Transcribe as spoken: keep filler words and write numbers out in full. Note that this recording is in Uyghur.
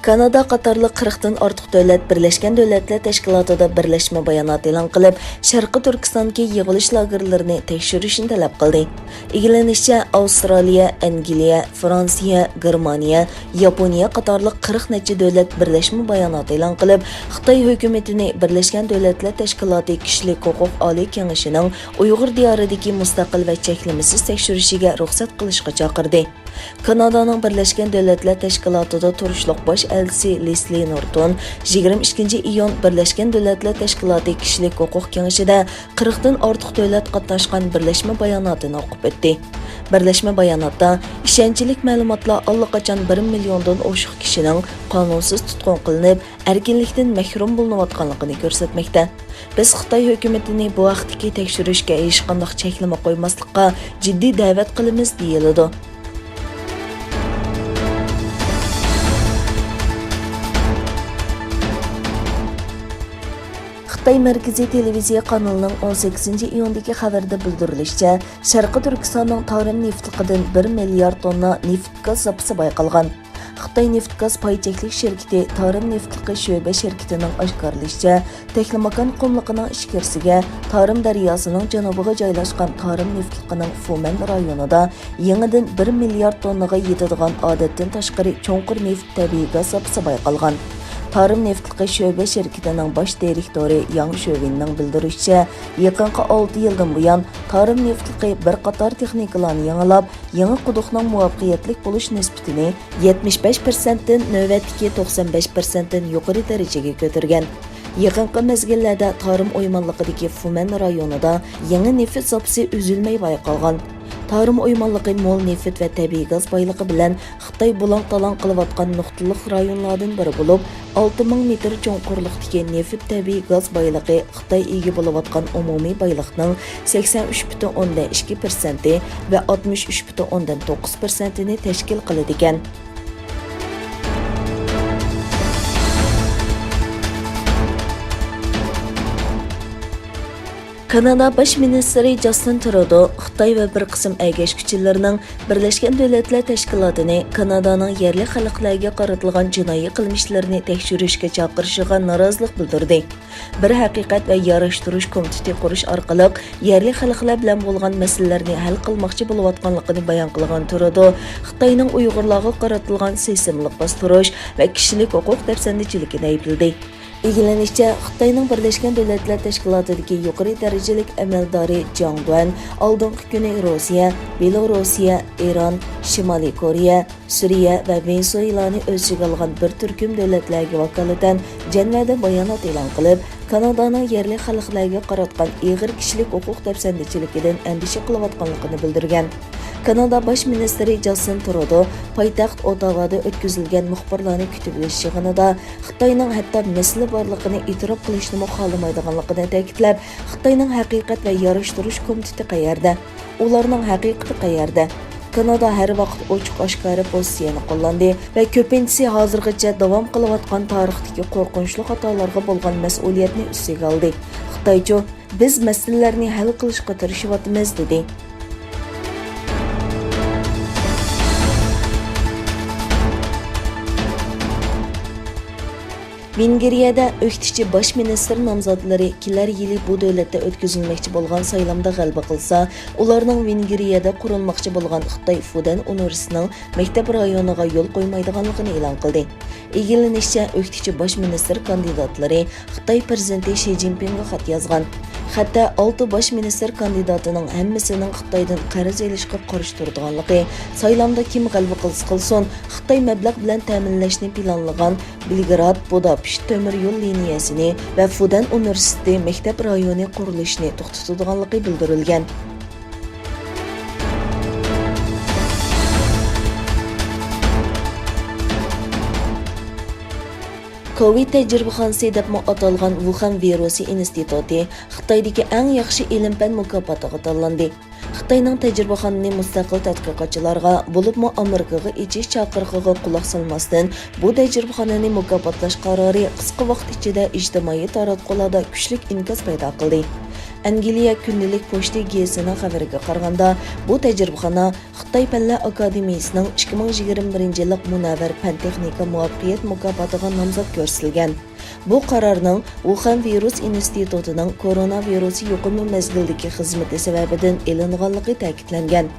كانادا قاتارلىق قىرىقتىن ئارتۇق دۆلەت بىرلەشكەن دۆلەتلەر تەشكىلاتىدا بىرلەشمە بايانات ئېلان قىلىپ، شەرقىي تۈركىستاندىكى يىغىۋېلىش لاگېرلىرىنى تەكشۈرۈشنى تەلەپ قىلدى. ئىگىلىنىشىچە، ئاۋسترالىيە، ئەنگلىيە، فرانسىيە، گېرمانىيە، ياپونىيە قاتارلىق قىرىق نەچچە دۆلەت بىرلەشمە بايانات ئېلان قىلىپ، خىتاي ھۆكۈمىتىنى بىرلەشكەن دۆلەتلەر تەشكىلاتى كىشىلىك ھوقۇق ئالىي كېڭىشىنىڭ ئۇيغۇر دىيارىدىكى مۇستەقىل ۋە چەكلىمىسىز تەكشۈرۈشىگە رۇخسەت قىلىشقا چاقىردى. كانادانىڭ بىرلەشكەن دۆلەتلەر تەشكىلاتىدا تۇرۇشلۇق باش ئەلچىسى لېسلى نورتون يىگىرمە ئىككىنچى ئىيۇن بىرلەشكەن دۆلەتلەر تەشكىلاتى كىشىلىك ھوقۇق كېڭىشىدە قىرىقتىن ئارتۇق دۆلەت قاتناشقان بىرلەشمە باياناتىنى ئوقۇپ ئۆتتى. بىرلەشمە باياناتتا، ئىشەنچلىك مەلۇماتلار ئاللىقاچان بىر مىليوندىن ئوشۇق كىشىنىڭ قانۇنسىز تۇتقۇن قىلىنىپ، ئەركىنلىكتىن مەھرۇم بولۇنۇۋاتقانلىقىنى كۆرسەتمەكتە. بىز خىتاي ھۆكۈمىتىنى بۇ ھەقتىكى تەكشۈرۈشكە ھېچقانداق چەكلىمە قويماسلىققا جىددىي دەۋەت قىلىمىز، دېيىلىدۇ. خىتاي مەركىزىي تېلېۋىزىيە قانىلىنىڭ ئون سەككىزىنچى ئىيۇندىكى خەۋىرىدە بىلدۈرۈلۈشىچە، شەرقىي تۈركىستاننىڭ تارىم نېفىتلىقىدىن بىر مىليارد توننا نېفىت گاز زاپىسى بايقالغان. خىتاي نېفىت گاز پاي چەكلىك شىركىتى تارىم نېفىتلىقى شۆبە شىركىتىنىڭ ئاشكارىلىشىچە، تەكلىماكان قۇملۇقىنىڭ ئىچكىرىسىگە، تارىم دەرياسىنىڭ جەنۇبىغا جايلاشقان تارىم نېفىتلىقىنىڭ فۇمەن رايونىدا يېڭىدىن بىر مىليارد توننىغا يېتىدىغان ئادەتتىن تاشقىرى چوڭقۇر نېفىت تەبىئىي گاز زاپىسى بايقالغان. تارىم نېفىتلىقى شۆبە شىركىتىنىڭ باش دىرېكتورى ياڭ شۆۋېننىڭ بىلدۈرۈشىچە، يېقىنقى ئالتە يىلدىن بۇيان، تارىم نېفىتلىقى بىر قاتار تېخنىكىلارنى يېڭىلاپ، يېڭى قۇدۇقنىڭ مۇۋەپپەقىيەتلىك بولۇش نىسبىتىنى يەتمىش بەش پىرسەنتتىن نۆۋەتتىكى توقسان بەش پىرسەنتتىن يۇقىرى دەرىجىگە كۆتۈرگەن. يېقىنقى مەزگىللەردە تارىم ئويمانلىقىدىكى فۇمەن رايونىدا يېڭى نېفىت زاپىسى ئۈزۈلمەي بايقالغان. تارىم ئويمانلىقى مول نېفىت ۋە تەبىئىي گاز بايلىقى بىلەن خىتاي بۇلاڭ-تالاڭ قىلىۋاتقان نۇقتىلىق رايونلاردىن بىرى بولۇپ، ئالتە مىڭ مېتىر چوڭقۇرلۇقتىكى نېفىت تەبىئىي گاز بايلىقى خىتاي ئىگە بولۇۋاتقان ئومۇمىي بايلىقنىڭ سەكسەن ئۈچ پۈتۈن ئوندىن ئىككى پىرسەنتى ۋە ئاتمىش ئۈچ پۈتۈن ئوندىن توققۇز پىرسەنتىنى تەشكىل قىلىدىكەن. كانادا باش مىنىستىرى جاستىن ترۇدو خىتاي ۋە بىر قىسىم ئەگەشكۈچىلىرىنىڭ بىرلەشكەن دۆلەتلەر تەشكىلاتىنى كانادانىڭ يەرلىك خەلقلەرگە قارىتىلغان جىنايى قىلمىشلىرىنى تەكشۈرۈشكە چاقىرىشىغا نارازىلىق بىلدۈردى. بىر ھەقىقەت ۋە ياراشتۇرۇش كومىتېتى قۇرۇش ئارقىلىق يەرلىك خەلقلەر بىلەن بولغان مەسىلىلەرنى ھەل قىلماقچى بولۇۋاتقانلىقىنى بايان قىلغان ترۇدو خىتاينىڭ ئۇيغۇرلارغا قارىتىلغان سىستېمىلىق باستۇرۇش ۋە كىشىلىك ھوقۇق دەپسەندىچىلىكىنى ئەيىبلىدى. ئىگىلىنىشىچە، خىتاينىڭ بىرلەشكەن دۆلەتلەر تەشكىلاتىدىكى يۇقىرى دەرىجىلىك ئەمەلدارى جاڭ دۇەن ئالدىنقى كۈنى روسىيە، بېلوروسىيە، ئىران، شىمالىي كورېيە، سۈرىيە ۋە ۋېنېسۇېلانى ئۆز ئىچىگە ئالغان بىر تۈركۈم دۆلەتلەرگە ۋاكالىتەن جەنۋەدە بايانات ئېلان قىلىپ، كانادانىڭ يەرلىك خەلقلەرگە قاراتقان ئېغىر كىشىلىك ھوقۇق دەپسەندىچىلىكىدىن ئەندىشە قىلىۋاتقانلىقىنى بىلدۈرگەن. كانادا باش مىنىستىرى جاستىن ترۇدو پايتەخت ئوتاۋادا ئۆتكۈزۈلگەن مۇخبىرلارنى كۈتۈۋېلىش يىغىنىدا خىتاينىڭ ھەتتا مەسىلە بارلىقىنى ئېتىراپ قىلىشنىمۇ خالىمايدىغانلىقىنى تەكىتلەپ، خىتاينىڭ ھەقىقەت ۋە ياراشتۇرۇش كومىتېتى قەيەردە؟ ئۇلارنىڭ ھەقىقىتى قەيەردە؟ كانادا ھەر ۋاقىت ئوچۇق-ئاشكارا پوزىتسىيەنى قوللاندى ۋە كۆپىنچىسى ھازىرغىچە داۋام قىلىۋاتقان تارىختىكى قورقۇنچلۇق خاتالارغا بولغان مەسئۇلىيەتنى ئۈستىگە ئالدى. خىتايچۇ، بىز مەسىلىلەرنى ھەل قىلىشقا تىرىشىۋاتىمىز، دېدى. ۋېنگرىيەدە ئۆكتىچى باش مىنىستىر نامزاتلىرى كېلەر يىلى بۇ دۆلەتتە ئۆتكۈزۈلمەكچى بولغان سايلامدا غەلىبە قىلسا، ئۇلارنىڭ ۋېنگرىيەدە قۇرۇلماقچى بولغان خىتاي فۇدەن ئۇنىۋېرسىتېتىنىڭ مەكتەپ رايونىغا يول قويمايدىغانلىقىنى ئېلان قىلدى. ئىگىلىنىشىچە، ئۆكتىچى باش مىنىستىر كاندىداتلىرى خىتاي پىرېزىدېنتى شى جىنپىڭغا خەت يازغان. خەتتە ئالتە باش مىنىستىر كاندىداتىنىڭ ھەممىسىنىڭ خىتايدىن قەرز ئېلىشقا قارشى تۇرىدىغانلىقى، سايلامدا كىم غەلىبە قىلسا قىلسۇن، خىتاي مەبلەغ بىلەن تەمىنلەشنى پىلانلىغان بېلگراد، بۇداپېشت تۆمۈر يول لىنىيەسىنى ۋە فۇدەن ئۇنىۋېرسىتېتى مەكتەپ رايونى قۇرۇلۇشىنى توختىتىدىغانلىقى بىلدۈرۈلگەن. كوۋىد تەجرىبىخانىسى دەپمۇ ئاتالغان ۋۇخەن ۋىرۇسى ئىنستىتۇتى خىتايدىكى ئەڭ ياخشى ئىلىم-پەن مۇكاپاتىغا تاللاندى. خىتاينىڭ تەجرىبىخانىنى مۇستەقىل تەتقىقاتچىلارغا، بولۇپمۇ ئامېرىكىغا ئېچىش چاقىرىقىغا قۇلاق سالماستىن، بۇ تەجرىبىخانىنى مۇكاپاتلاش قارارى قىسقا ۋاقىت ئىچىدە ئىجتىمائىي تاراتقۇلاردا كۈچلۈك ئىنكاس پەيدا قىلدى. ئەنگلىيە كۈندىلىك پوچتى گېزىتىنىڭ خەۋىرىگە قارىغاندا، بۇ تەجرىبىخانا خىتاي پەنلەر ئاكادېمىيىسىنىڭ ئىككى مىڭ يىگىرمە بىرىنچى يىللىق مۇنەۋۋەر پەن-تېخنىكا مۇۋەپپەقىيەت مۇكاپاتىغا نامزات كۆرسىتىلگەن. بۇ قارارنىڭ ۋۇخەن ۋىرۇس ئىنستىتۇتىنىڭ كورونا ۋىرۇسى يۇقۇمى مەزگىلىدىكى خىزمىتى سەۋەبىدىن ئېلىنغانلىقى تەكىتلەنگەن.